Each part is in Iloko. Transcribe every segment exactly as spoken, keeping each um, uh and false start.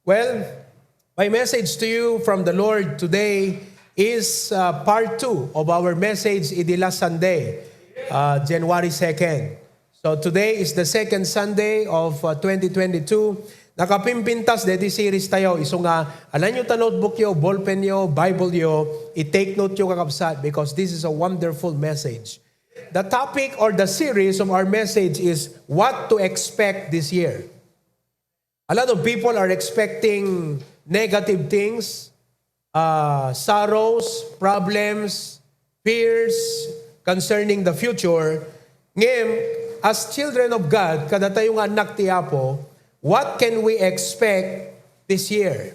Well, my message to you from the Lord today is uh, part two of our message idi last Sunday, uh, January second. So today is the second Sunday of uh, twenty twenty-two. Nakapimpintas deti series tayo. Isu nga, alanyo ta notebook yo, ballpen yo, Bible yo, i-take note yo, kakabsat, because this is a wonderful message. The topic or the series of our message is what to expect this year. A lot of people are expecting negative things, uh, sorrows, problems, fears concerning the future. Ngem, as children of God, kadatayo nga anak ti Apo, what can we expect this year?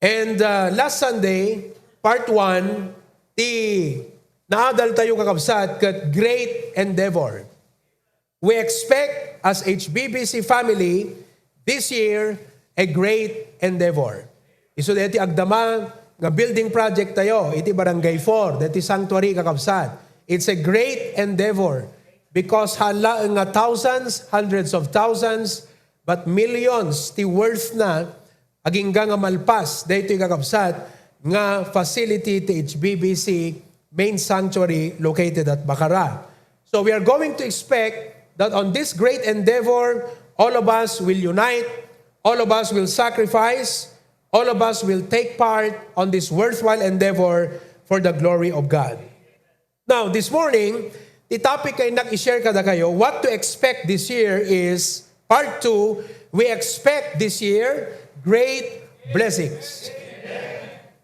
And uh, last Sunday, part one, ti naadal tayo, kakabsat, ket great endeavor. We expect as H B B C family this year a great endeavor. Isu deti agdama nga building project tayo iti Barangay four, deti sanctuary, kakabsat. It's a great endeavor because hala nga thousands, hundreds of thousands, but millions ti worth na agingga nga malpas daytoy, kakabsat, nga facility ti H B B C main sanctuary located at Bacara. So we are going to expect that on this great endeavor, all of us will unite, all of us will sacrifice, all of us will take part on this worthwhile endeavor for the glory of God. Now, this morning, the topic nga innak i-share kadakayo, what to expect this year is part two, we expect this year great blessings.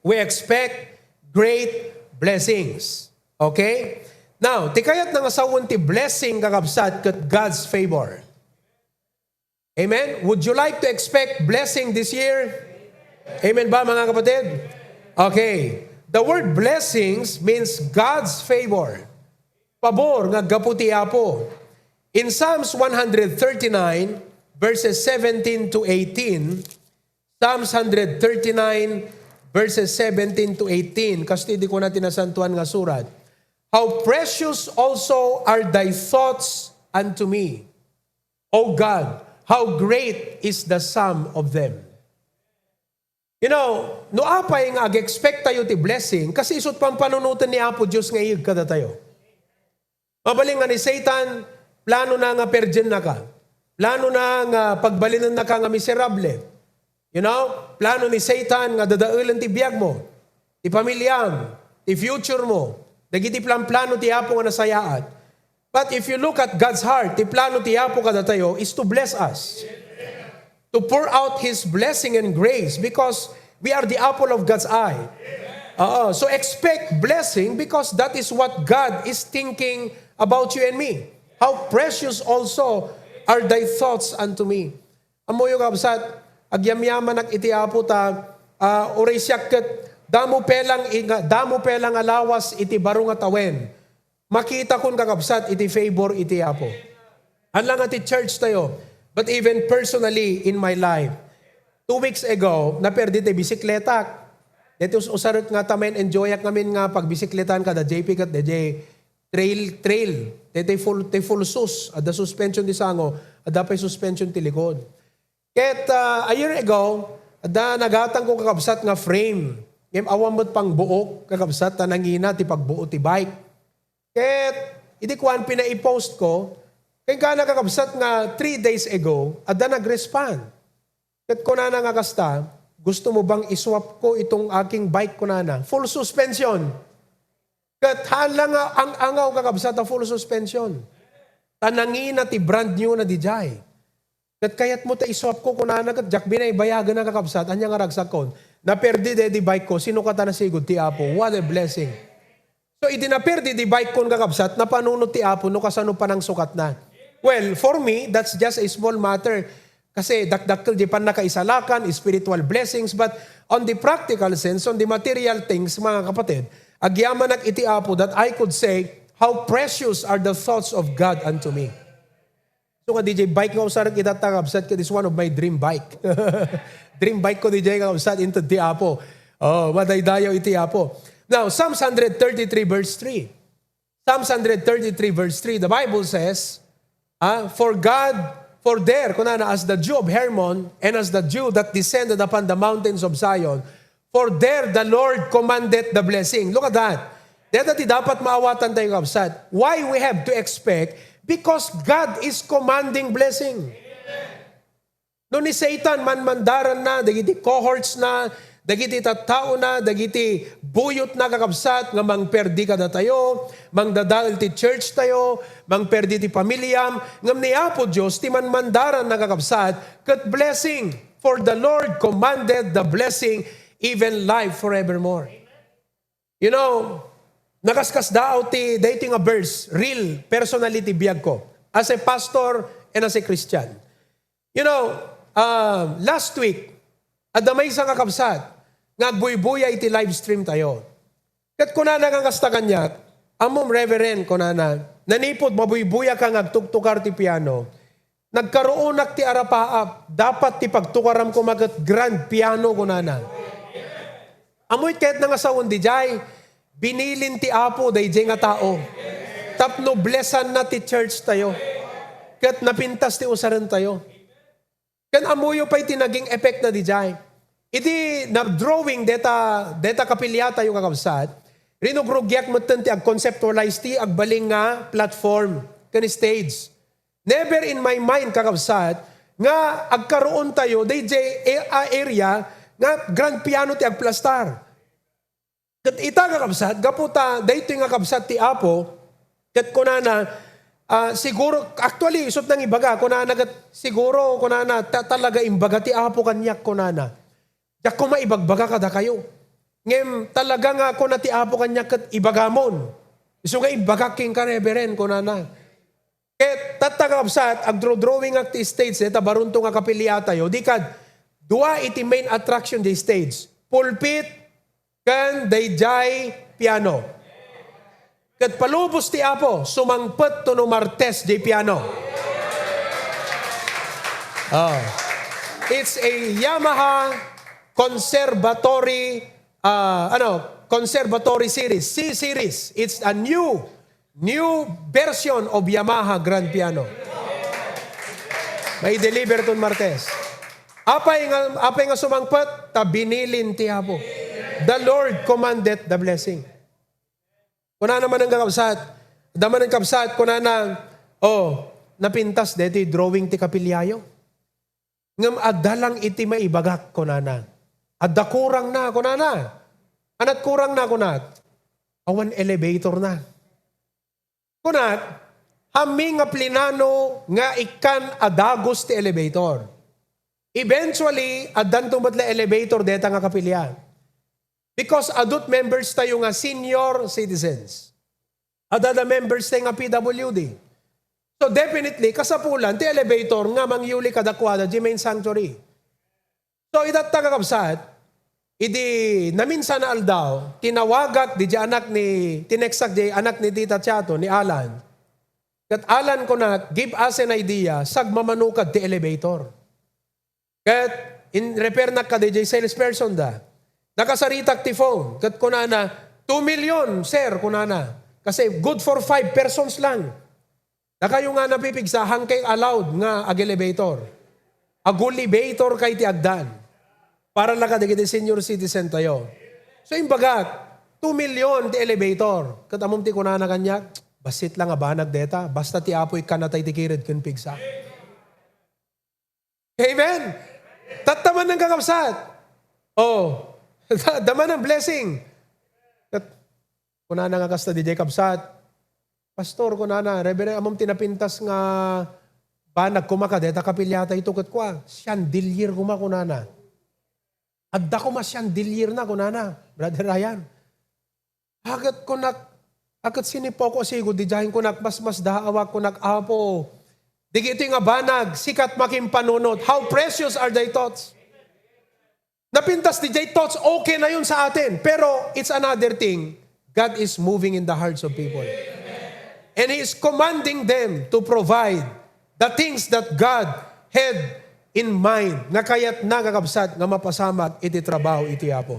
We expect great blessings. Okay? Now, ti kayatna nga sawen ti blessing, kakabsat, ket God's favor. Amen? Would you like to expect blessing this year? Amen ba, mga kapatid? Okay. The word blessings means God's favor. Pabor nga gapu ti Apo. In Psalms one hundred thirty-nine, verses seventeen to eighteen, Psalms one hundred thirty-nine, verses seventeen to eighteen, kastoy di kuna ti Nasantoan nga Surat, "How precious also are thy thoughts unto me, O God, how great is the sum of them." You know, no apay nga ag-expect tayo ti blessing, kasi isut pampanunoten ni Apo Dios nga iyeg kadatayo. Mabalin nga ni Satan, plano na nga perdiennaka. Plano na nga pagbalinennaka nga miserable. You know, plano ni Satan nga dadaelen ti biagmo, ti pamiliam, ti future mo, dagiti planplano ti Apo nga nasayaat. But if you look at God's heart, ti plano ti Apo kadatayo is to bless us, to pour out His blessing and grace because we are the apple of God's eye. Oo. So expect blessing because that is what God is thinking about you and me. "How precious also are thy thoughts unto me." Ammoyo, kabsat, agyamyamanak iti Apo ta, ah, uray siak ket damo pelang i-, nga, damo pelang a lawas iti baro nga tawen. Makitakon, kakabsat, iti favor iti Apo. Haan la nga ti church tayo, but even personally in my life. Two weeks ago, naperdi ti bisikletak. Deti us-, usarek nga ta main-enjoyak ngamin nga pagbisikletan kada J P ket D J trail, trail. Deti full, ti full sus, adda suspension ti sango, adda pay suspension ti likod. Ket, ah, a year ago, adda nagatangko, kakabsat, nga frame. Ngem awan met pangbuok, kakabsat, ta nangina ti pagbuo ti bike. Ket idi kuan, pina-post ko, ken kana, kakabsat, nga three days ago, adda nag-respond. Ket kunana nga kasta, "Gusto mo bang i-swap ko itong aking bike?" kunana. Full suspension. Ket haan la nga ang-angaw, kakabsat, a full suspension. Ta nangina ti brand new na dijay. Ket kayat mo ta i-swap ko, kunana, ket diak binaybayagen a, kakabsat. Ania nga ragsakkon? Naperdi daydi bike ko, sinukatan a sigud ti Apo. What a blessing. So, idi naperdi di bike kon, kakabsat, napanunot ti Apo no kasano panangsukatna. Well, for me, that's just a small matter. Kasi dakdakkel di pannakaisalakan, spiritual blessings, but on the practical sense, on the material things, mga kapatid, agyamanak iti Apo that I could say, "How precious are the thoughts of God unto me." So nga, D J, bike nga usarek ita, kakabsat, ket is one of my dream bike. Dream bike ko, D J, nga usat into ti Apo. Oh, madaydayaw iti Apo. Now, Psalms one hundred thirty-three verse three. Psalms one hundred thirty-three verse three, the Bible says, ah, "For God, For there, kunana, as the dew of Hermon, and as the dew that descended upon the mountains of Zion, for there the Lord commanded the blessing. Look at that. Deta ti dapat maawatan tayo, kabsat. Why we have to expect? Because God is commanding blessing. No ni Satan, manmandaran na, dagiti cohorts na, dagiti tattao na, dagiti buyot na, kakabsat, nga mangperdi kadatayo, mangdadael ti church tayo, mangperdi ti pamiliam, ngem ni Apo Dios ti manmandaran na, kakabsat, ket blessing. For the Lord commanded the blessing, even life forevermore. You know, nakaskasdaaw ti daytoy nga verse, real personally ti biag ko as a pastor and as a Christian. You know, uh, last week, adda maysa nga kabsat nga agbuybuya iti live stream tayo. Ket kunana nga kasta kaniak, "Ammom, Reverend," kunana, "nanipud mabuybuyaka nga agtuktukar ti piano, nagkaruonak ti arapaap. Dapat ti pagtukaram koma ket grand piano," kunana. Ammoyo ket nga sawen diay, binilin ti Apo daydiay nga tao tapno blessanna ti church tayo ket napintas ti usaren tayo. Ken ammoyo pay ti naging effect na diay. Idi na-drawing deta, deta kapilya tayo, kakabsat, rinugrugiak metten ti ag-conceptualize ti agbalin nga platform ken stage. Never in my mind, kakabsat, nga agkaroon tayo daydiay a-, a-, area nga grand piano ti agplastar. Ket ita, kakabsat, gapu ta daytoy nga kabsat ti Apo, ket kunana, ah, siguro, actually, isut' nang ibaga, kunana ket, "Siguro," kunana, "ta-, talaga imbaga ti Apo kaniak," kunana. "Diak koma ibagbaga kadakayo. Ngem talaga nga kuna ti Apo kaniak ket ibagamon. Isu nga imbagak kenka, Reverend," kunana. Ket tatta, kakabsat, agdrawdrawingak ti stage deta barunto nga kapiliatayo. Di kad, dua iti main attraction di stage. Pulpit ken daydiay piano. Ket palubos ti Apo, sumangpet to no Martes di piano. Oh. It's a Yamaha Conservatory, uh, ano, Conservatory Series, C Series. It's a new New version of Yamaha Grand Piano. Mai-deliver ton Martes. Apay nga, apay nga sumangpet? Ta binilin ti Apo. The Lord commanded the blessing. Kunana manen, kakabsat. Adda manen, kabsat, kunana, "Oh, napintas deti drawing ti kapiliayo." Ngem adda lang iti maibagak, kunana. Adda kurangna, kunana. Ania ti kurangna, kunak? Awan elevator na. Kunak, ammom nga plinano nga ikkan a dagus ti elevator. Eventually, addanto met la elevator deta nga kapilian. Because adut members tayo nga senior citizens. Adda da members tayo nga P W D. So definitely, kasapulan ti elevator nga mangyuli kadakuada di main sanctuary. So itatta, kakabsat, idi naminsan a aldaw, tinawagak di, di anak ni, tinextak di anak ni Tita Chato, ni Alan. Ket Alan, kunak, "Give us an idea, sagmamano kad ti elevator." Ket in-refernak kadi di salesperson da. Nakasaritak ti phone. Ket kunana, "Two million, sir," kunana. Kasi good for five persons lang. Dakayo nga napipigsa, haankayo allowed nga ag-elevator. Ag-elevator kay ti agdan. Para la kadagiti senior citizen tayo. So, imbagak, two million ti elevator. Ket ammom ti kunana kaniak, "Bassit la nga banag deta. Basta ti Apo ikkannatay ti kired ken pigsa." Amen. Tatta manen, kakabsat. Oh, adda manen blessing. Ket kunana nga kasta diay, kabsat, "Pastor," kunana, "Reverend, ammom ti napintas nga banag koma kadeta kapiliatayto?" Ket kua, "Chandelier koma," kunana. "Adda koma chandelier na," kunana, Brother Ryan. Ket kunak, ket sinipoko sigud diay, kunak, "Masmasdaawak," kunak, "Apo. Dagitoy nga banag, sika ti makimpanunot. How precious are thy thoughts." Napintas diay thoughts, okay na yun sa atin. Pero it's another thing. God is moving in the hearts of people. And He is commanding them to provide the things that God had in mind. Nga kayatna, kakabsat, nga mapasamak iti trabaho iti Apo.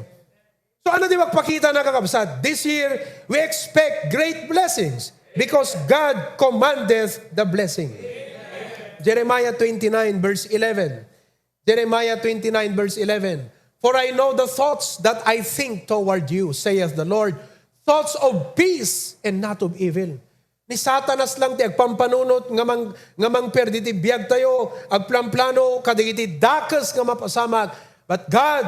So, ania ti makpakitana, kakabsat? This year, we expect great blessings because God commandeth the blessing. Jeremiah twenty-nine verse eleven. Jeremiah twenty-nine verse eleven. "For I know the thoughts that I think toward you, saith the Lord, thoughts of peace and not of evil." Ni Satanas lang ti agpampanunot nga mang-, nga mangperdi ti biag tayo, agplamplano kadagiti dakes nga mapasamak. But God,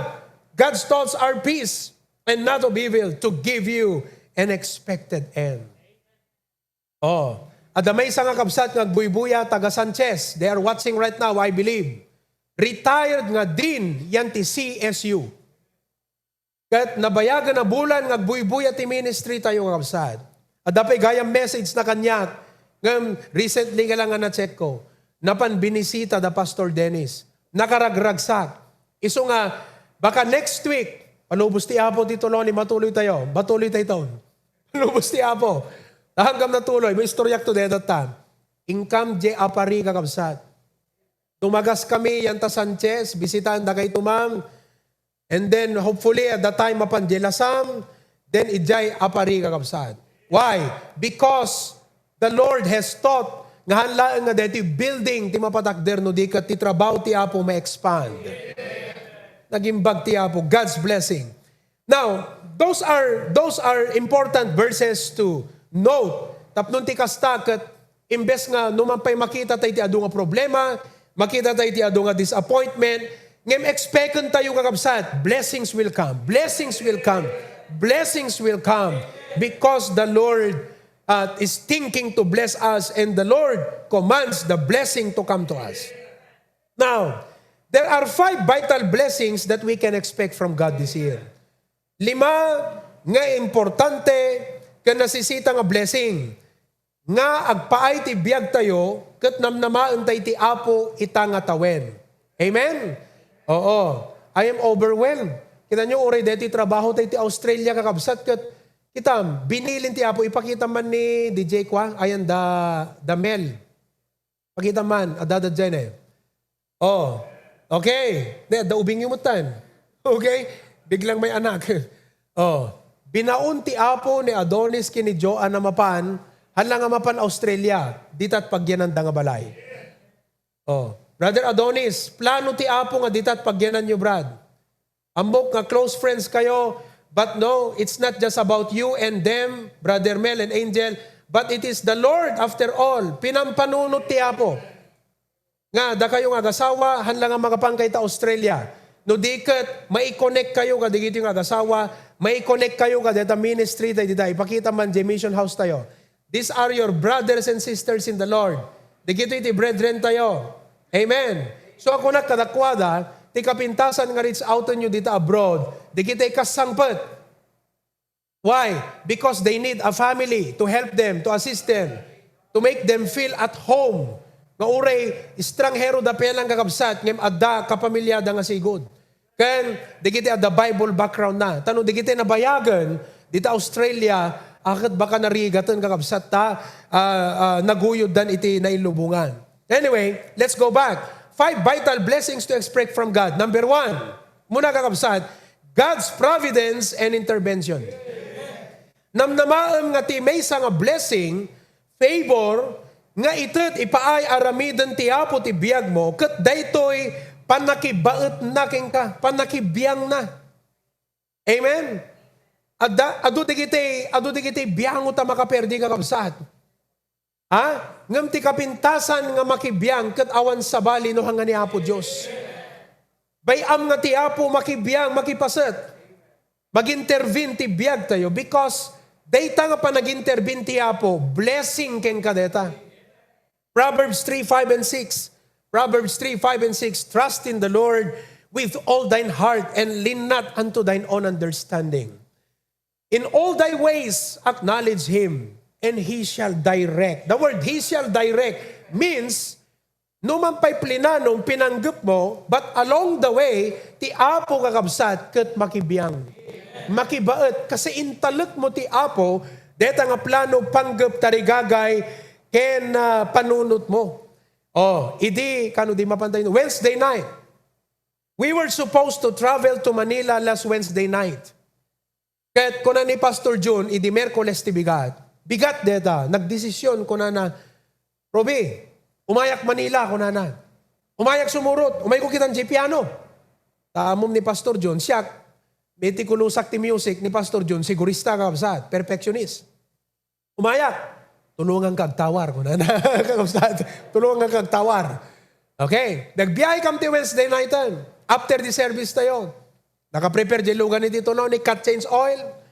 God's thoughts are peace and not of evil, to give you an expected end. Oh, adda maysa nga kabsat nga agbuybuya, taga Sanchez. They are watching right now, I believe. Retired nga dean yan ti C S U. Ket nabayagen a bulan nga agbuybuya ti ministry tayo nga kabsat. Adda pay gayam message na kaniak, ngem recently ka lang nga na-check ko. Napan binisita da Pastor Dennis. Nakaragragsak. Isu nga, baka next week, palubos ti Apo ti tuloni, matuloy tayo. Matuloy tayo ton. Palubos ti Apo. Hanggang natuloy, may istoryak to deta ta. Inkam je apari, kakabsat. Tumagas kami, yan ta Sanchez, bisitaan da kay tumang. And then, hopefully, at the time, mapan je lasam, then, ijay apari, kakabsat. Why? Because the Lord has taught nga han laeng nga daytoy building ti mapatakder no di ket ti trabaho ti Apo ma-expand. Nagimbag ti Apo, God's blessing. Now, those are, those are important verses to note. Tapno ti kasta ket imbes nga no man pay makita tayo ti adu nga problema, makita tayo ti adu nga disappointment, ngem expecten tayo, kakabsat, blessings will come. Blessings will come. Blessings will come because the Lord uh, is thinking to bless us, and the Lord commands the blessing to come to us. Now, there are five vital blessings that we can expect from God this year. Lima nga importante ken nasisita nga blessing nga agpaay ti biag tayo ket namnamaen tayo ti Apo ita nga tawen. Amen? Oo. I am overwhelmed. Kita nyo, uray deti trabaho tayo ti Australia, kakabsat, ket kita, binilin ti Apo, ipakita man ni D J kwa, ayan, da, da Mel. Pakita man, adada dyan eh. Oh, okay. Ne, adda ubing yung mutan. Okay? Biglang may anak. Oh, binaon ti Apo ni Adonis ken ni Joan a mapan, hala nga mapan Australia, ditat pagyananda nga balay. Oh, Brother Adonis, plano ti Apo nga ditat pagyananyo, Brad. Ammok nga close friends kayo, but no, it's not just about you and them, Brother Mel and Angel, but it is the Lord after all. Pinampanunot ti Apo. Nga, dakayo nga agasawa, han la nga makapan kay ta Australia. No di ket, mai-connect kayo kadigitoy nga agasawa, mai-connect kayo kadeta ministry, tay dita. Ipakita man, jay mission house tayo. These are your brothers and sisters in the Lord. Dagitoy ti brethren tayo. Amen. So, ako kadakuada, ti kapintasan nga reach out to nyo dita abroad, dagitoy kassangpet. Why? Because they need a family to help them, to assist them, to make them feel at home. Nga uray, estranghero da pelang kakabsat, ngem adda kapamilyada nga sigud. Ken, dagiti adda Bible background na. Tano dagiti nabayagen, dita Australia, aket baka narigaten kakabsat ta, ah, ah, naguyoddan iti nailubongan. Anyway, let's go back. Five vital blessings to expect from God. Number one, muna kakabsat, God's providence and intervention. Namnamaem nga ti maysa nga blessing, favor, nga ited ipaay aramiden ti Apo ti biagmo, ket daytoy pannakibaetna kenka, pannakibiangna. Amen? Adda, adu dagiti, adu dagiti biango ta makaperdi, kakabsat. Ha? Ngem ti kapintasan nga makibiang ket awan sabali no hanga ni Apo Dios. Bay-am nga ti Apo makibiang, makipaset. Mag-intervene ti biag tayo because dayta nga panag-intervene ti Apo, blessing kenka dayta. Proverbs three, five, and six. Proverbs three, five, and six. "Trust in the Lord with all thine heart and lean not unto thine own understanding. In all thy ways, acknowledge Him, and He shall direct." The word "He shall direct" means, no man pay plinanom, pinanggep mo, but along the way, ti Apo, kakabsat, ket makibiang. Makibaet, kasi intalek mo ti Apo, deta nga plano, panggep, tarigagay, ken, ah, panunot mo. Oh, idi, kano di mapantay, Wednesday night. We were supposed to travel to Manila last Wednesday night. Ket kuna ni Pastor Jun, idi Miyerkules ti bigat. Bigat deta, nagdesisyon, kunana, "Ruby, Umayak Manila, kunana. Umayak sumurot, umayko kitan diay piano. Ta ammom ni Pastor John, siak, metikulosak ti music ni Pastor John, sigurista, kakabsat, perfectionist. Umayak, tulonganka agtawar, kunana, kakabsat, tulonganka agtawar. Okay, nagbiyahe kami ti Wednesday night, ah. After the service tayo, nakaprepare diay lugan ni Tito Noni, cut change oil.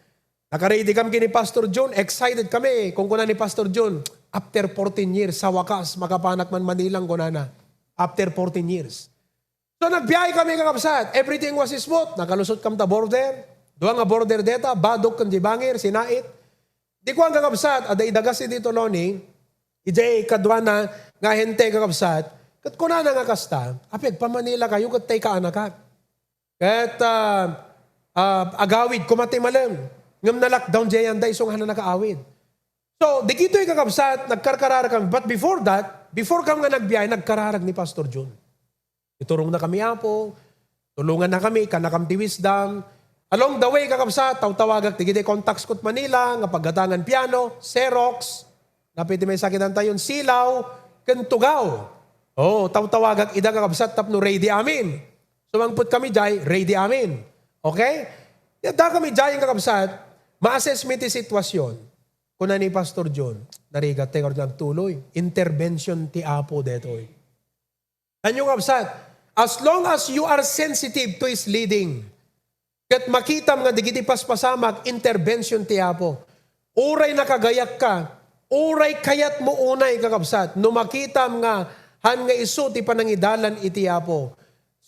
Nakaready kami ni Pastor John, excited kami. Kunkuna ni Pastor John, "After fourteen years, sa wakas, makapanak man Manila," kunana. After fourteen years. So, nagbiyahe kami, kakabsat. Everything was smooth. Nakalusot kami ta border. Dua nga border deta, Badoc ken Dibangir, Sinait. Di kuan, kakabsat, adda idagas ni Tito Noni, idiay kaduana nga ahente, kakabsat, ket kunana nga kasta, "Apay, agpa-Manila kayo ket tay kaanakak. Ket, ah, ah, agawid koma ti malem. Ngem na-lockdown diay yanda isu nga nakaawid." So, dagitoy, kakabsat, nagkarkararag kami. But before that, before kami nga nagbiyahe, nagkararag ni Pastor John. Iturongna kami, Apo. Tulonganna kami, ikkanna kami ti wisdom. Along the way, kakabsat, tawtawagak dagiti contacts ko iti Manila, nga paggatangan piano, Xerox, napay ti maisakit tayon, silaw, ken tugaw. Oh, tawtawagak ida, kakabsat, tapno ready amin. Sumangpet kami diay, ready amin. Okay? Adda kami diay, kakabsat, ma-assess mi ti sitwasyon. Kuna ni Pastor John, "Narigat tayo nga agtuloy. Intervention ti Apo detoy." Ania, kakabsat, as long as you are sensitive to His leading, ket makitam nga dagiti paspasamak, intervention ti Apo. Uray nakagayakka, uray kayatmo unay, kakabsat, no makitam nga han nga isu ti panangidalan iti Apo,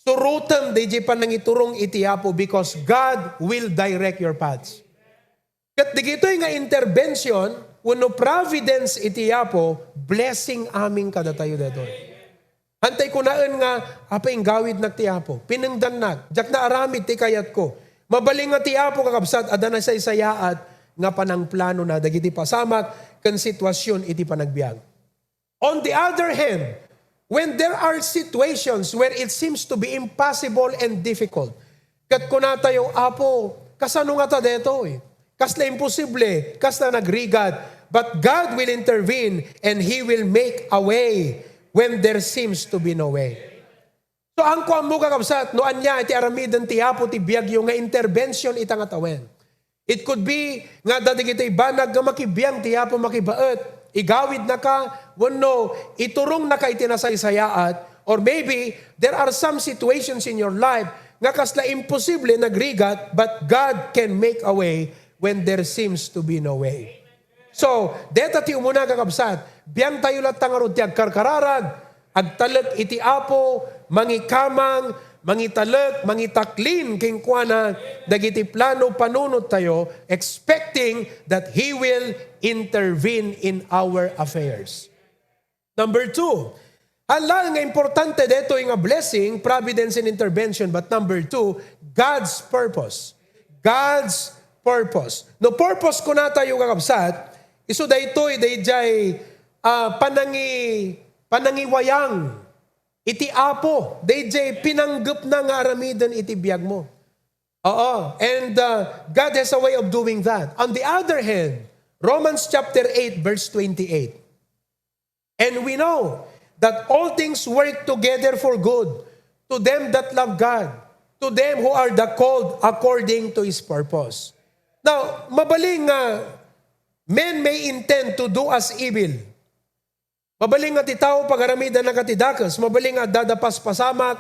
surotem daydi panangiturong iti Apo, because God will direct your paths. Ket dagitoy nga intervention wenno providence iti Apo, blessing amin kadatayo daytoy. Hantay kunaen nga, "Apay, inggawidnak ti Apo. Pinengdannak. Diak naaramid ti kayatko." Mabalin nga ti Apo, kakabsat, adda nasaysayaat nga panangplanona dagiti pasamak ken sitwasyon iti panagbiag. On the other hand, when there are situations where it seems to be impossible and difficult, ket kunatayo, "Apo, kasano ngata daytoy? Kasla imposible, kasla nagrigat." But God will intervene and He will make a way when there seems to be no way. So, haanko ammo, kakabsat, no ania iti aramiden ti Apo ti biagyo nga intervention ita nga tawen. It could be nga adda dagiti banag nga makibiang ti Apo makibaet, igawidnaka, wenno iturongnaka iti nasaysayaat, or maybe there are some situations in your life nga kasla imposible nagrigat, but God can make a way when there seems to be no way. So, deta ti umuna, kakabsat, biangtayo latta ngarud ti agkarkararag, agtalek iti Apo, mangikamang, mangitalek, mangitaklin kenkuana dagiti plano panunottayo, expecting that He will intervene in our affairs. Number two, hala nga importante daytoy nga blessing, providence and intervention, but number two, God's purpose. God's purpose. No purpose kunatayo, kakabsat, isu daytoy daydiay, ah, panangi-, panangiwayang iti Apo, daydiay pinanggepna nga aramiden iti biagmo. Oo, and, uh, God has a way of doing that. On the other hand, Romans chapter eight, verse twenty-eight. And we know that all things work together for good to them that love God, to them who are the called according to His purpose. Now, mabalin nga men may intend to do us evil. Mabalin nga ti tao pagaramidannaka ti dakes, mabalin nga adda da paspasamak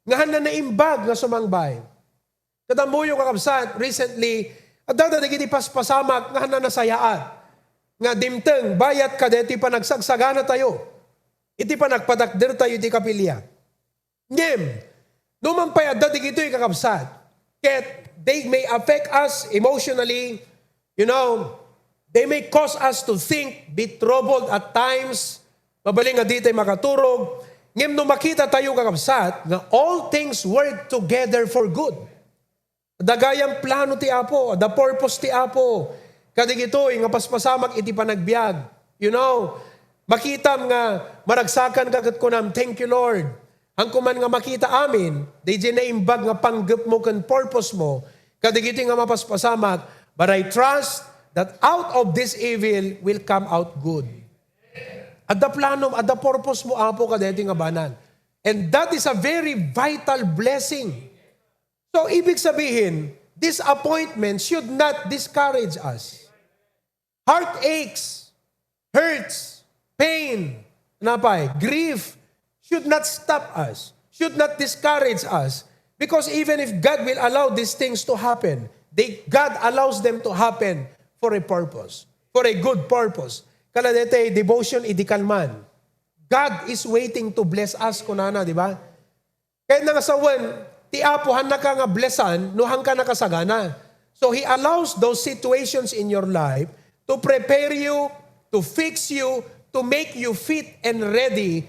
nga haanna naimbag nga sumangbay. Ket ammoyo, kakabsat, recently, adda da dagiti paspasamak nga haanna nasayaat nga dimteng bayat kadaytoy panagsagsaganatayo iti panagpatakdertayo iti kapilya. Ngem, numan pay adda dagitoy, kakabsat, ket they may affect us emotionally, you know, they may cause us to think, be troubled at times, mabalin nga di tayo makaturog. Ngem no makita tayo, kakabsat, nga all things work together for good. Adda gayam plano ti Apo, adda purpose ti Apo. Kadagitoy nga paspasamak iti panagbiag. You know, makitam nga maragsakanka ket kunam, "Thank you, Lord. Haanko man nga makita amin, daydiay naimbag nga panggepmo ken purpose mo, kadagitoy nga mapaspasamak, but I trust that out of this evil will come out good." Adda plano, adda purpose mo, Apo, kadaytoy nga banag. And that is a very vital blessing. So, ibig sabihin, disappointment should not discourage us. Heartaches, hurts, pain, napay, grief should not stop us, should not discourage us. Because even if God will allow these things to happen, they, God allows them to happen for a purpose, for a good purpose. Kadaytoy devotion idi kalman. God is waiting to bless us, kunana, di ba? Kaya nga sawen, ti Apo, hannaka nga blessan, no hangka nakasagana. So He allows those situations in your life to prepare you, to fix you, to make you fit and ready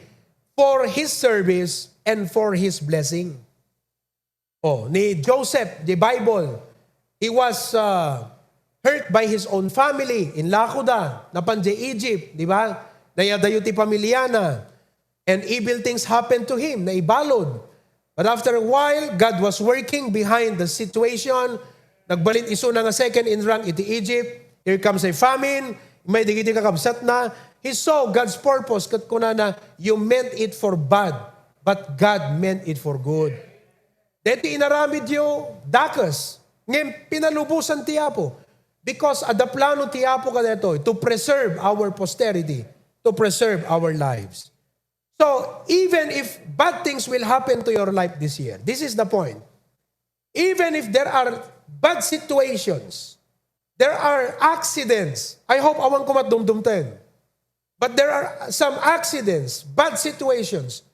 for His service and for His blessing. Oh, ni Joseph, the Bible, he was uh, hurt by his own family. Inlako da, napan di Egypt, di ba? Nayadayo ti pamilyana. And evil things happened to him, naibalud. But after a while, God was working behind the situation. Nagbalin isuna nga second in rank iti Egypt. Here comes a famine. May digiti kakabsatna. He saw God's purpose. Ket kunana, "You meant it for bad, but God meant it for good." Deti inaramidyo, dakes. Ngem pinalubosan ti Apo. Because adda plano ti Apo kadaytoy to preserve our posterity, to preserve our lives. So, even if bad things will happen to your life this year, this is the point. Even if there are bad situations, there are accidents, I hope awan kumat dumdumten. But there are some accidents, bad situations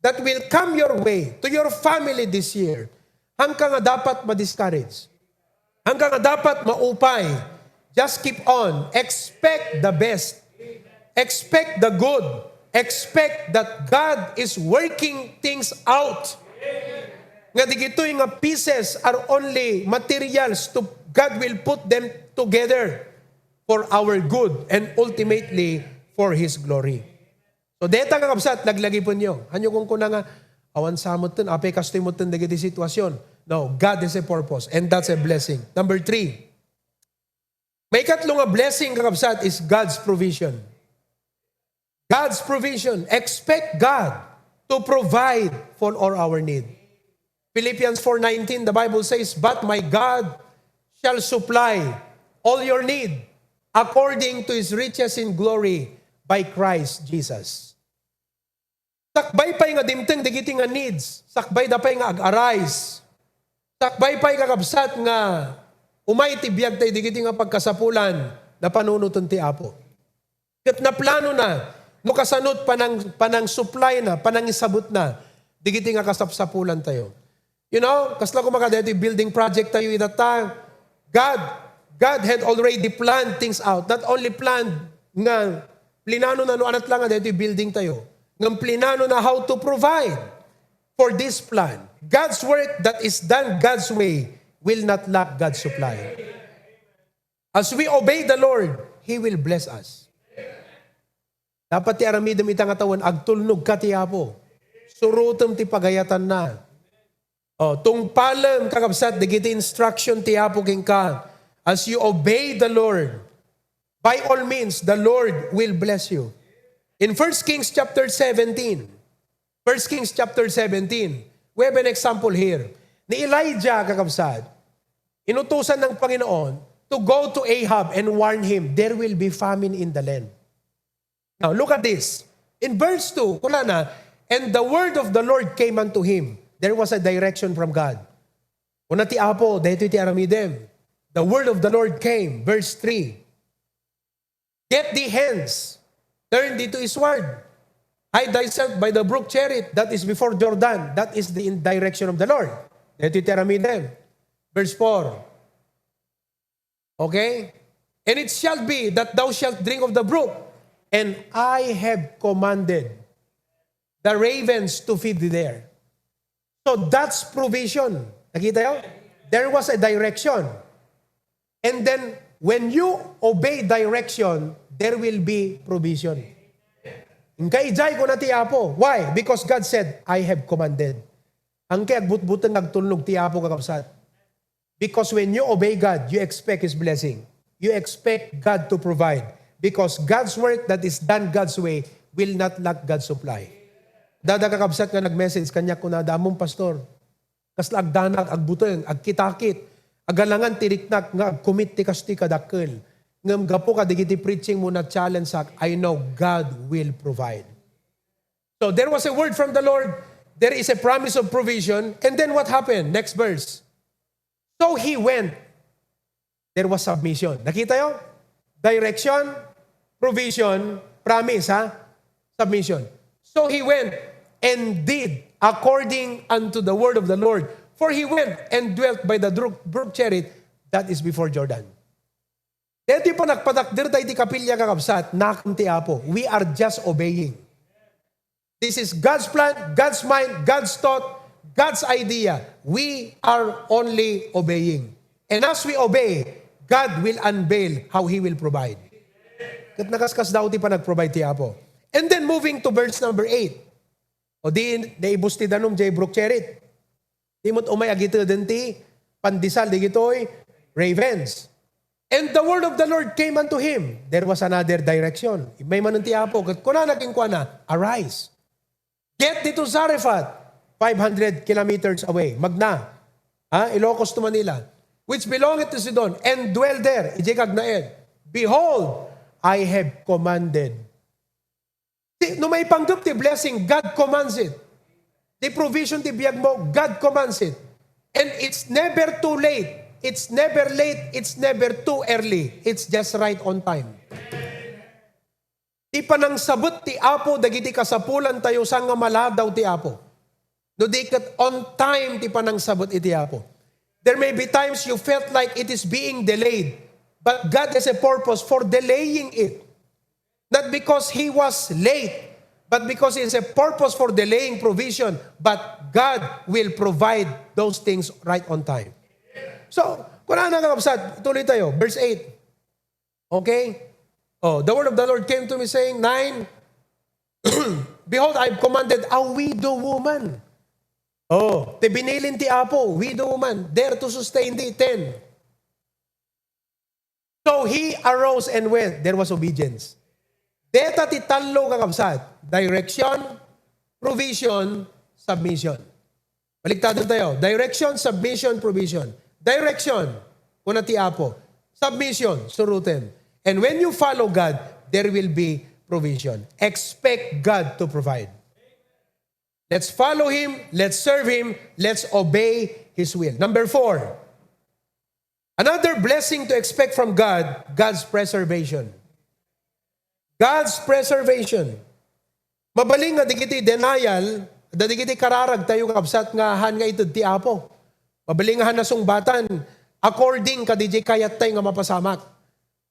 that will come your way, to your family this year. Hangka nga dapat ma-discourage. Hangka nga dapat maupay. Just keep on. Expect the best. Expect the good. Expect that God is working things out. Nga digitoy nga pieces are only materials to God will put them together for our good and ultimately for His glory. So, deta nga kabsat, laglagipenyo. Hanyo kunkuna nga, "Awan sa metten, apay kastoy metten dagiti sitwasyon." No, God has a purpose, and that's a blessing. Number three, maikatlo nga blessing, kakabsat, is God's provision. God's provision. Expect God to provide for all our need. Philippians four nineteen, the Bible says, "But my God shall supply all your need according to His riches in glory by Christ Jesus." Sakbay pay nga dimteng dagiti nga needs, sakbay da pay nga ag-arise, sakbay pay, kakabsat, nga umay ti biag tayo dagiti nga pagkasapulan, napanunoten ti Apo. Ket naplano na no kasano panang, panang-supply na, panangisabut na, digiti nga kasapsapulan tayo. You know, kasla koma kadaytoy building project tayo itatta, God, God had already planned things out. Not only planned nga plinano na no anat lang nga daytoy building tayo, ngem plinano na how to provide for this plan. God's work that is done God's way will not lack God's supply. As we obey the Lord, He will bless us. Dapat ti aramidem ita nga tawen, agtulnog ka ti Apo. Surotem ti pagayatanna. O, tungpalem, kakabsat, dagiti instruction ti Apo kenka. As you obey the Lord, by all means, the Lord will bless you. In First Kings chapter seventeen, First Kings chapter seventeen, we have an example here. Ni Elijah, kakabsat, inutusan ng Panginoon to go to Ahab and warn him, "There will be famine in the land." Now, look at this. In verse two, kunana, "And the word of the Lord came unto him." There was a direction from God. Kuna ti Apo, daytoy ti aramidem. The word of the Lord came. Verse three, "Get thee hence, turn thee to eastward. Hide thyself by the brook Cherith, that is before Jordan." That is the in-, direction of the Lord. Daytoy ti aramidem. Verse four. Okay? "And it shall be that thou shalt drink of the brook, and I have commanded the ravens to feed thee there." So that's provision. Nakita yo? There was a direction. And then, when you obey direction, there will be provision. Inka idiay, kuna ti Apo. Why? Because God said, "I have commanded." Inka agbutbuteng nga agtulnog ti Apo, kakabsat. Because when you obey God, you expect His blessing. You expect God to provide. Because God's work that is done God's way will not lack God's supply. Dada kakabsat nga nag-message kaniak, kunada, "Ammom, Pastor, kasla agdanag, agbuteng, agkitakit, agalangan ti riknak nga agcommit ti kastoy kadakkel. Ngem gapu kadagiti preaching mo, na-challenge-ak, I know God will provide." So there was a word from the Lord. There is a promise of provision. And then what happened? Next verse. So he went. There was submission. Nakita yo? Direction, provision, promise, ha? Submission. So he went and did according unto the word of the Lord. For he went and dwelt by the brook, brook Cherith, that is before Jordan. Daytoy panagpatakder daydi kapilya, kakabsat, nakon ti Apo. We are just obeying. This is God's plan, God's mind, God's thought, God's idea. We are only obeying. And as we obey, God will unveil how He will provide. Ket nakaskasdaaw ti panag-provide ti Apo. And then moving to verse number eight. O di, naibus ti danum, jay Brook Cherith. Di met umay agiteden ti pandesal digitoy ravens. And the word of the Lord came unto him. There was another direction. Immay manen ti Apo, ket kunana kenkuana, "Arise. Get thee to Zarephath, five hundred kilometers away." Magna. Ha? Ilocos to Manila. "Which belongeth to Sidon, and dwell there." Idiay kagnaed. "Behold, I have commanded." Ti, no maipanggep ti blessing, God commands it. Ti provision ti biag mo, God commands it. And it's never too late. It's never late. It's never too early. It's just right on time. Ti panangsabet ti Apo dagiti kasapulantayo, saan nga maladaw ti Apo. No di ket on time ti panangsabet iti Apo. There may be times you felt like it is being delayed, but God has a purpose for delaying it. Not because He was late, but because it's a purpose for delaying provision, but God will provide those things right on time. So, kunana, kakabsat, tuloy tayo. Verse eight. Okay? Oh, the word of the Lord came to me saying, nine, "Behold, I've commanded a widow woman." Oh, ti binilin ti Apo, widow woman, there to sustain thee. Ten. "So he arose and went." There was obedience. Deta ti tallo, kakabsat. Direction, provision, submission. Baliktadan tayo. Direction, submission, provision. Direction, kuna ti Apo. Submission, suruten. And when you follow God, there will be provision. Expect God to provide. Let's follow Him, let's serve Him, let's obey His will. Number four, another blessing to expect from God, God's preservation. God's preservation. Mabalin nga dagiti denial, dagiti kararag tayo, kakabsat, nga han nga ited ti Apo. Mabalin nga han nasungbatan according kadagiti kayat tayo nga mapasamak.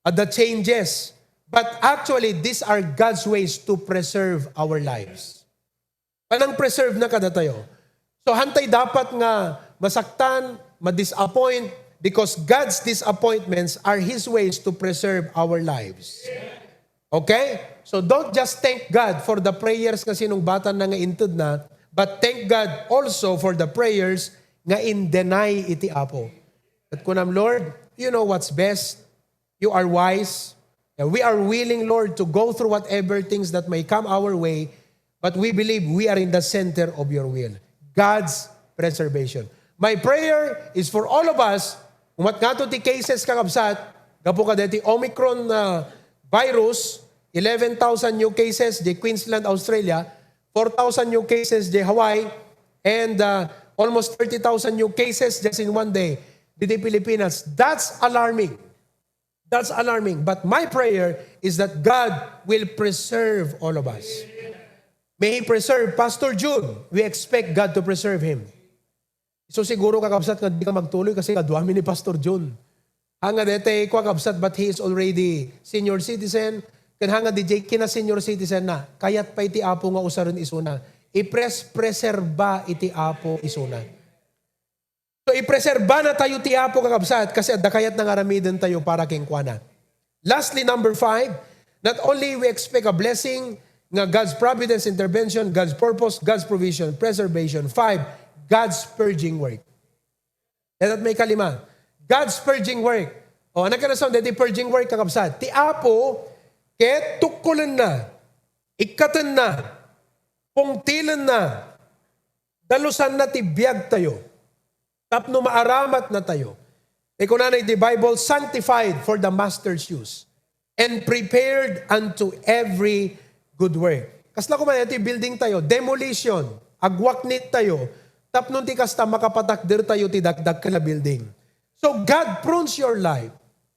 At the changes. But actually, these are God's ways to preserve our lives. Panang-preserve na kadatayo. So, hantay dapat nga masaktan, ma-disappoint, because God's disappointments are His ways to preserve our lives. Okay? So, don't just thank God for the prayers nga sinungbatan na, nga inted na, but thank God also for the prayers nga in-deny iti Apo. Ket kunam, "Lord, you know what's best. You are wise. And we are willing, Lord, to go through whatever things that may come our way, but we believe we are in the center of your will." God's preservation. My prayer is for all of us, umat nga to ti cases, kakabsat, gapu kadagiti Omicron, ah, virus, eleven thousand new cases di Queensland, Australia, four thousand new cases di Hawaii, and, ah, almost thirty thousand new cases just in one day didi Pilipinas. That's alarming. That's alarming. But my prayer is that God will preserve all of us. May He preserve Pastor Jun. We expect God to preserve him. So siguro, kakabsat, nga di ka magtuloy kasi kaduami ni Pastor Jun. Hanga dete, kakabsat, but he is already senior citizen. Ken hanga di jay kina senior citizen na, kayat pay ti Apo nga usaren isuna. Ipres-, preserba iti Apo isuna. So, ipreserba na tayo ti Apo, kakabsat, kasi adda kayat nga aramiden tayo para kenkuana. Lastly, number five, not only we expect a blessing nga God's providence, intervention, God's purpose, God's provision, preservation. Five, God's purging work. That may kalima, God's purging work. O, ano ka na sound, the purging work, kakabsat? Ti Apo, ket tukkulen na. Ikkatenna, pungtilenna, dalusanna ti biagtayo tapno maaramatnatayo. Ti kunana iti Bible, "Sanctified for the master's use, and prepared unto every good work." Kasla koma iti building tayo, demolition, agwaknit tayo, tapno ti kasta makapatakder tayo ti dakdakkel a building. So God prunes your life.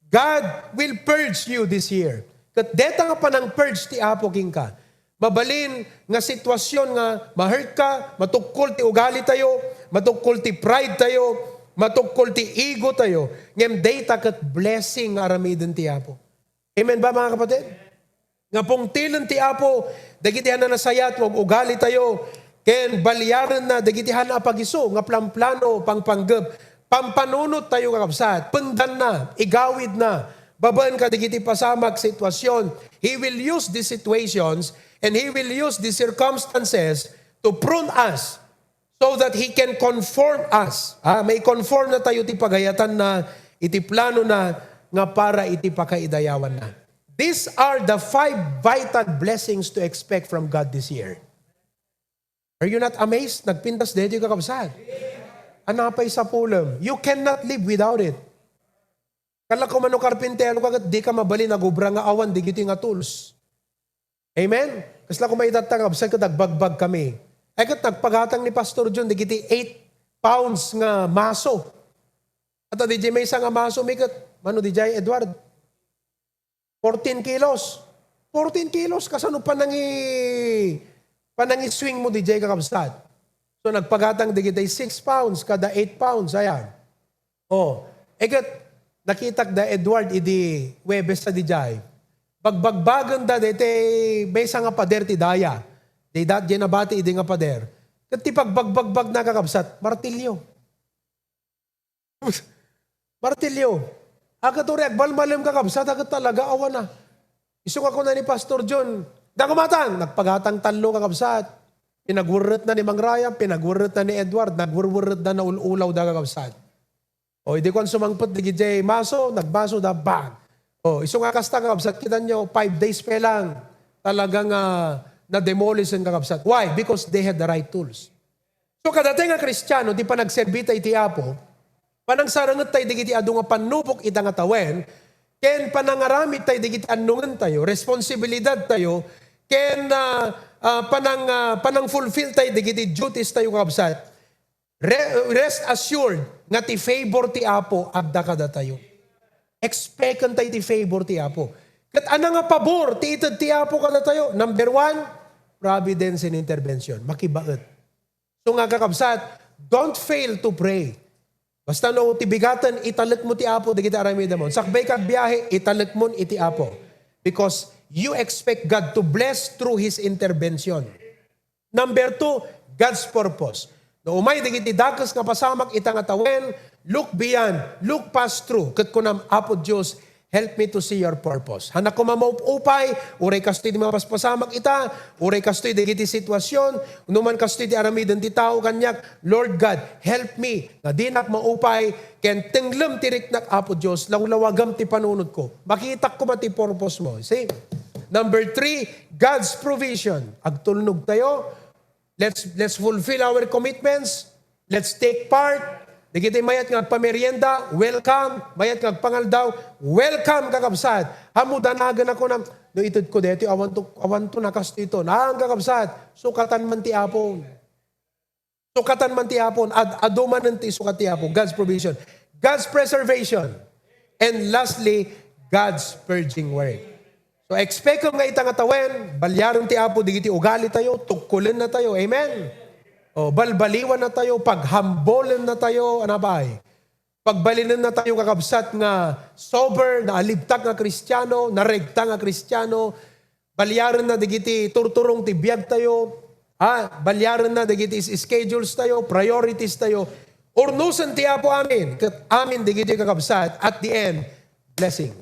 God will purge you this year. Ket deta nga panang-purge ti Apo kenka. Mabalin nga sitwasyon nga ma-hurt ka, matukkol ti ugali tayo, matukkol ti pride tayo, matukkol ti ego tayo, ngem dayta ket blessing nga aramiden ti Apo. Amen ba, mga kapatid? Nga pungtilen ti Apo dagiti han a nasayat nga ug-ugali tayo, ken baliarenna dagiti han a pagisu nga plamplano, pangpanggep, pampanunot tayo, kakabsat, pendanna, igawidna, babaen kadagiti pasamak, sitwasyon. He will use these situations and He will use these circumstances to prune us so that He can conform us. Ah, maikonform na tayo ti pagayatanna, iti planona nga para iti pakaidayawanna. These are the five vital blessings to expect from God this year. Are you not amazed? Nagpintas daytoy, kakabsat. Anapay sapulem? You cannot live without it. Kala ko mano karpintero ka ket di ka mabalin agubra nga awan digiti nga tools. Amen? Kasla koma itatta nga kabsat ket agbagbag kami. Ay ket nagpagatang ni Pastor John digiti eight pounds nga maso. At di jay maysa nga maso mi ket, mano di jay, Edward? Fourteen kilos. Fourteen kilos, kasano panangi-, panangi-swing mo di jay, kakabsat? So, nagpagatang digiti six pounds kada eight pounds, ayan. Oh, e ket nakitak da Edward idi Huwebes ta di jay. Bagbagbagenda daytoy maysa nga pader ti daya. Di dat, di nabati idi nga pader. Ket ti pagbagbagbag na, kakabsat, martilyo. Martilyo. Agat uri agbalmalem, kakabsat, agat talaga awan na. Isu nga kuna ni Pastor John, "Dangumatang!" Nagpagatang tallo, kakabsat. Pinagwerretna ni Mang Ryan, pinagwerretna ni Edward, nagwerwerretda, naul-ulaw da, kakabsat. O, idi kuan sumangpet dagiti maso, nagmaso da, bang! O, isu nga kasta, kakabsat, kita nyo, five days pa lang, talagang, ah, na-demolish ang, kakabsat. Why? Because they had the right tools. So, kadatayo nga Kristiano, ti panagserbi tayo iti Apo, panangsaranget tayo dagiti adu nga pannubok ita nga tawen, ken panangaramid tayo dagiti annongen tayo, responsibilidad tayo, ken, ah, ah, panang, ah, panang-fulfill tayo dagiti duties tayo, kakabsat. Re-, rest assured nga ti favor ti Apo adda kadatayo. Expecten tayo ti favor ti Apo. Ket ania nga pabor ti ited ti Apo kadatayo? Number one, providence and intervention. Makibaet. So nga, kakabsat, don't fail to pray. Basta no ti bigaten, italek mo ti Apo dagiti aramidem. Sakbay ka agbiahe, italek mo iti Apo. Because you expect God to bless through His intervention. Number two, God's purpose. No umay dagiti dakes nga pasamak ita nga tawen, look beyond, look past through. Ket kunam, "Apo Dios, help me to see your purpose." Hanak koma maup-upay, uray kastoy ti mapaspasamak ita, uray kastoy dagiti sitwasyon, no man kastoy ti aramiden ti tao kaniak, "Lord God, help me nga dinak maupay, ken tenglem ti riknak, Apo Dios, lawlawagam ti panunotko." Makitak koma ti purpose mo. See? Number three, God's provision. Agtulnog tayo. Let's, let's fulfill our commitments. Let's take part. Dagiti mayat nga agpamerienda, welcome. Mayat nga agpangaldaw, welcome, kakabsat. Ammo danagen a kunam, "No itedko daytoy, awanto, awanto nakastoy to." Naan, kakabsat, sukatan man ti Apo. Sukatan man ti Apo. Ad-, adu manen ti sukat ti Apo. God's provision. God's preservation. And lastly, God's purging work. So, expectem nga ita nga tawen, baliaren ti Apo digiti ugali tayo, tukkolenna tayo. Amen? O, balbaliwanna tayo, paghambolenna tayo, ania pay? Pagbalinenna tayo, kakabsat, nga sober, naalibtak nga Kristiano, naregta nga Kristiano, baliarenna dagiti turturong ti biag tayo, ha? Baliarenna dagiti is-, schedules tayo, priorities tayo. Urnosen ti Apo amin, ket amin dagiti kakabsat, at the end, blessing.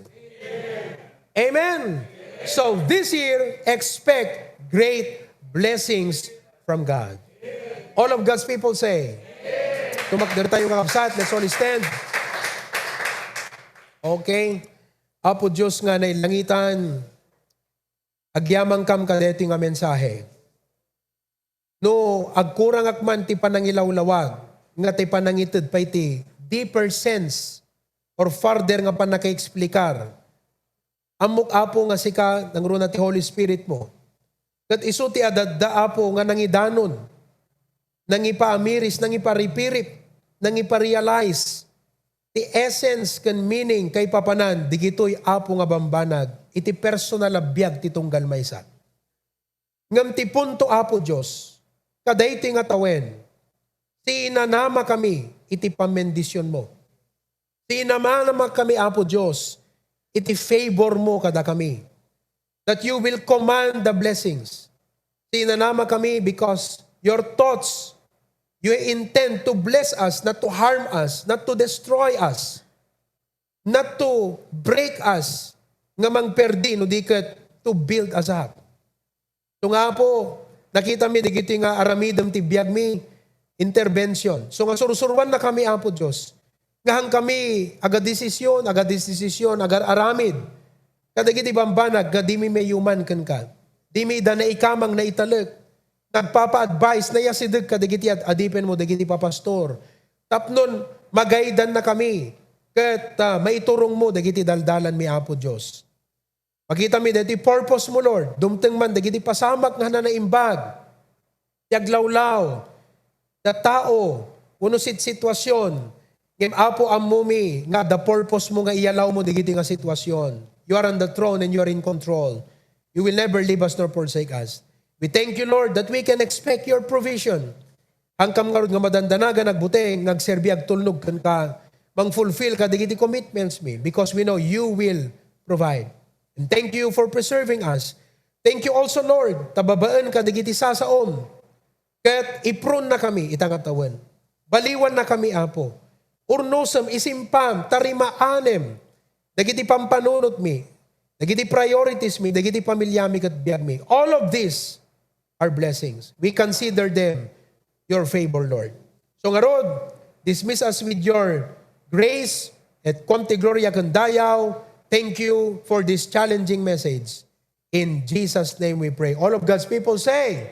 Amen. So this year, expect great blessings from God. All of God's people say, tumakder tayo, kakabsat. Let's all stand. Okay. Apo Dios nga nailangitan, Agyamankam kadaytoy nga mensahe. No agkurangak man ti panangilawlawag, nga ti panangited pay ti deeper sense or further nga pannakaexplikar, ammok, Apo, nga sika nangruna ti Holy Spirit mo. Ket isu ti adda, Apo, nga nangidanon, nangipaamiris, nangiparipirip, nangiparealize ti essence ken meaning kaipapanan digitoy, Apo, nga bambanag iti personal a biag ti tunggal maysa. Ngem ti punto, Apo Dios, kadaytoy nga tawen, sinanamakami iti pammendisionmo. Sinanamakami, Apo Dios, iti favormo kadakami, that you will command the blessings. Sinanamakami because your thoughts, you intend to bless us, not to harm us, not to destroy us, not to break us, nga mangperdi no di ket to build us up. So nga, Apo, nakitami dagiti nga aramidem ti biagmi, intervention. So nga sursuruannakami, Apo Dios, nga hangkami agadesisyon, agadesisyon, agar-aramid kadagiti bambanag nga dimi mayuman kenka. Dimi ida naikamang, naitalek, nagpapa-advise, nayasideg kadagiti ad-, adipenmo, dagiti papastor. Tapnon magaydannakami ket, ah, maiturongmo dagiti daldalanmi, Apo Dios. Makitami daytoy purpose mo, Lord. Dumteng man dagiti pasamak nga nanaimbag ti aglawlaw, da tao, wenno sit-, sitwasyon. Ngem, Apo, ammomi nga adda purpose mo nga iyalawmo dagiti nga sitwasyon. You are on the throne and you are in control. You will never leave us nor forsake us. We thank you, Lord, that we can expect your provision. Hangkam ngarud nga madandanagan, agbuteng, nga agserbi, agtulnog kenka, mang-fulfill kadagiti commitments mi, because we know you will provide. And thank you for preserving us. Thank you also, Lord, ta babaen kadagiti sasaom, ket iprunna kami ita nga tawen. Baliwanna kami, Apo. Urnosem, isimpam, tarimaanem dagiti pampanunotmi, dagiti priorities mi, dagiti pamiliami ket biagmi. All of this are blessings. We consider them your favor, Lord. So ngarud, dismiss us with your grace, et kuam ti gloria ken dayaw. Thank you for this challenging message. In Jesus' name we pray. All of God's people say,